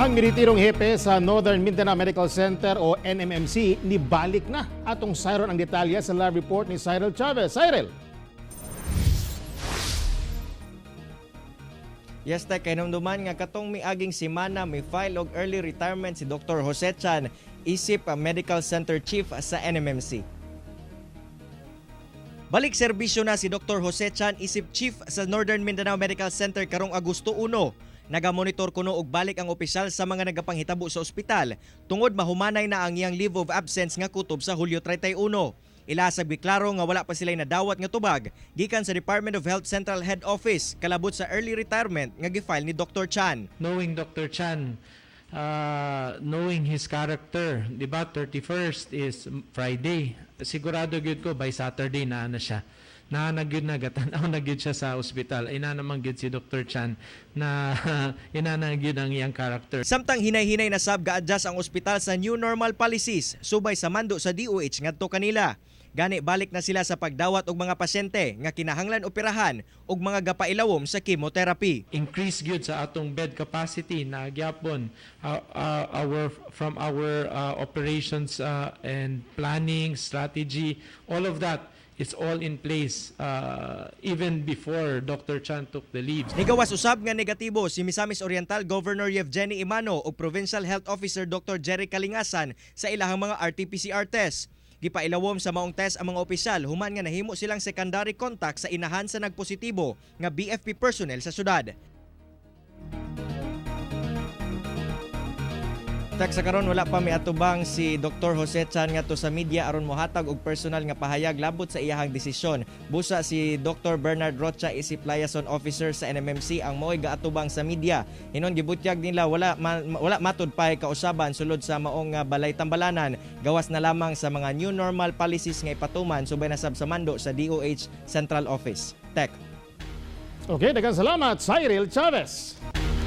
Ang miritirong hepe sa Northern Mindanao Medical Center o NMMC nibalik na. Atong sayron ang detalye sa live report ni Cyril Chavez. Cyril! Yes, tek, kahinumduman nga katong miaging semana may file og early retirement si Dr. Jose Chan isip ang Medical Center Chief sa NMMC. Balik serbisyo na si Dr. Jose Chan isip Chief sa Northern Mindanao Medical Center karong Agosto 1. Nagamonitor kuno og balik ang opisyal sa mga nagapanghitabo sa ospital tungod mahumanay na ang iyang leave of absence nga kutob sa Hulyo 31. Ila sa giklaro nga wala pa sila nadawat nga tubag gikan sa Department of Health Central Head Office kalabot sa early retirement nga gifile ni Dr. Chan. Knowing Dr. Chan, knowing his character, di ba, 31st is Friday. Sigurado gyud ko by Saturday na na siya. Na na gyud na gatan-aw na gyud siya sa ospital. Ina naman gyud si Dr. Chan na ina na gyud ang iyang character. Samtang hinay-hinay na sab ga-adjust ang ospital sa new normal policies subay sa mando sa DOH ngadto kanila. Gani balik na sila sa pagdawat og mga pasyente nga kinahanglan operahan ug mga gapailawom sa chemotherapy. Increase gyud sa atong bed capacity na gyapon our from our operations and planning strategy. All of that is all in place even before Dr. Chan took the leave. Nigawas usab nga negatibo si Misamis Oriental Governor Yevgeny Emano ug Provincial Health Officer Dr. Jerry Kalingasan sa ilahang mga RT-PCR test. Gipailawom sa maong test ang mga opisyal human nga nahimo silang secondary contact sa inahan sa nagpositibo nga BFP personnel sa syudad. Tak sa karon wala pa miatubang si Dr. Jose Chan ngadto sa media aron mohatag og personal nga pahayag labot sa iyahang desisyon. Busa si Dr. Bernard Rocha isip liaison officer sa NMMC ang mo'y gaatubang sa media. Hinon gibutyag nila wala matud pa kausaban sulod sa maong balay tambalanan, gawas na lamang sa mga new normal policies nga ipatuman subay na sab sa mando sa DOH Central Office. Tek. Okay, daghang salamat, Cyril Chavez.